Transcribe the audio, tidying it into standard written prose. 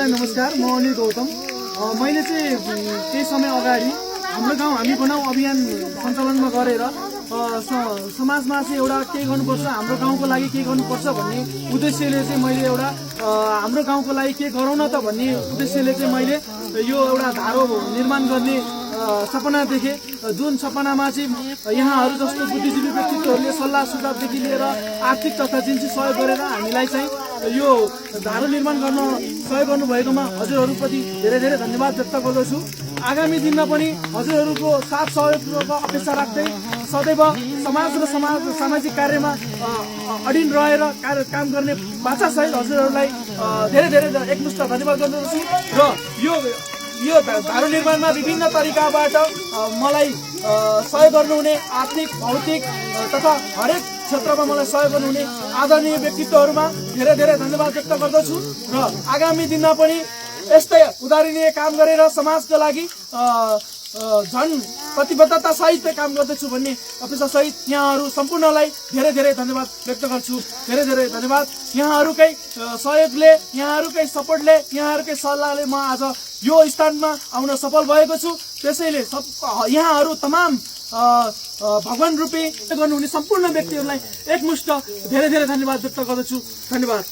सबैलाई नमस्कार। म अनिल गौतम। मैले चाहिँ केही समय अगाडि हाम्रो गाउँ हामी बनाऊ अभियान सञ्चालनमा गरेर समाजमा चाहिँ एउटा केही गर्नुपर्छ, हाम्रो गाउँको लागि केही गर्नुपर्छ भन्ने उद्देश्यले चाहिँ मैले एउटा हाम्रो गाउँको लागि के गरौँ न त भन्ने उद्देश्यले चाहिँ मैले यो एउटा धारो निर्माण गर्ने सपना देखेँ। जुन सपनामा चाहिँ यहाँहरू जस्तो बुद्धिजीवी व्यक्तित्वहरूले सल्लाह सुझावदेखि लिएर आर्थिक तथा जिन्सी सहयोग गरेर हामीलाई चाहिँ यो धारो निर्माण गर्न सहयोग गर्नुभएकोमा हजुरहरूप्रति धेरै धेरै धन्यवाद व्यक्त गर्दछु। आगामी दिनमा पनि हजुरहरूको साथ सहयोगको अपेक्षा राख्दै सदैव समाज र सामाजिक कार्यमा अडिन रहेर काम गर्ने बाचासहित हजुरहरूलाई धेरै धेरै एकमुष्ट धन्यवाद गर्दछु। र यो धारो निर्माणमा विभिन्न तरिकाबाट मलाई सहयोग गर्नुहुने आर्थिक भौतिक तथा हरेक क्षेत्रमा मलाई सहयोग गर्नुहुने आदरणीय व्यक्तित्वहरूमा धेरै धेरै धन्यवाद व्यक्त गर्दछु। र आगामी दिनमा पनि यस्तै उदाहरणीय काम गरेर समाजको लागि झन् प्रतिबद्धता सहित काम गर्दछु भन्ने अपेक्षा सहित यहाँहरू सम्पूर्णलाई धेरै धेरै धन्यवाद व्यक्त गर्छु। धेरै धेरै धन्यवाद। यहाँहरूकै सहयोगले, यहाँहरूकै सपोर्टले, यहाँहरूकै सल्लाहले म आज यो स्थानमा आउन सफल भएको छु। त्यसैले यहाँहरू तमाम भगवान रूपी गर्नुहुने सम्पूर्ण व्यक्तिहरूलाई एकमुष्ट धेरै धेरै धन्यवाद व्यक्त गर्दछु। धन्यवाद।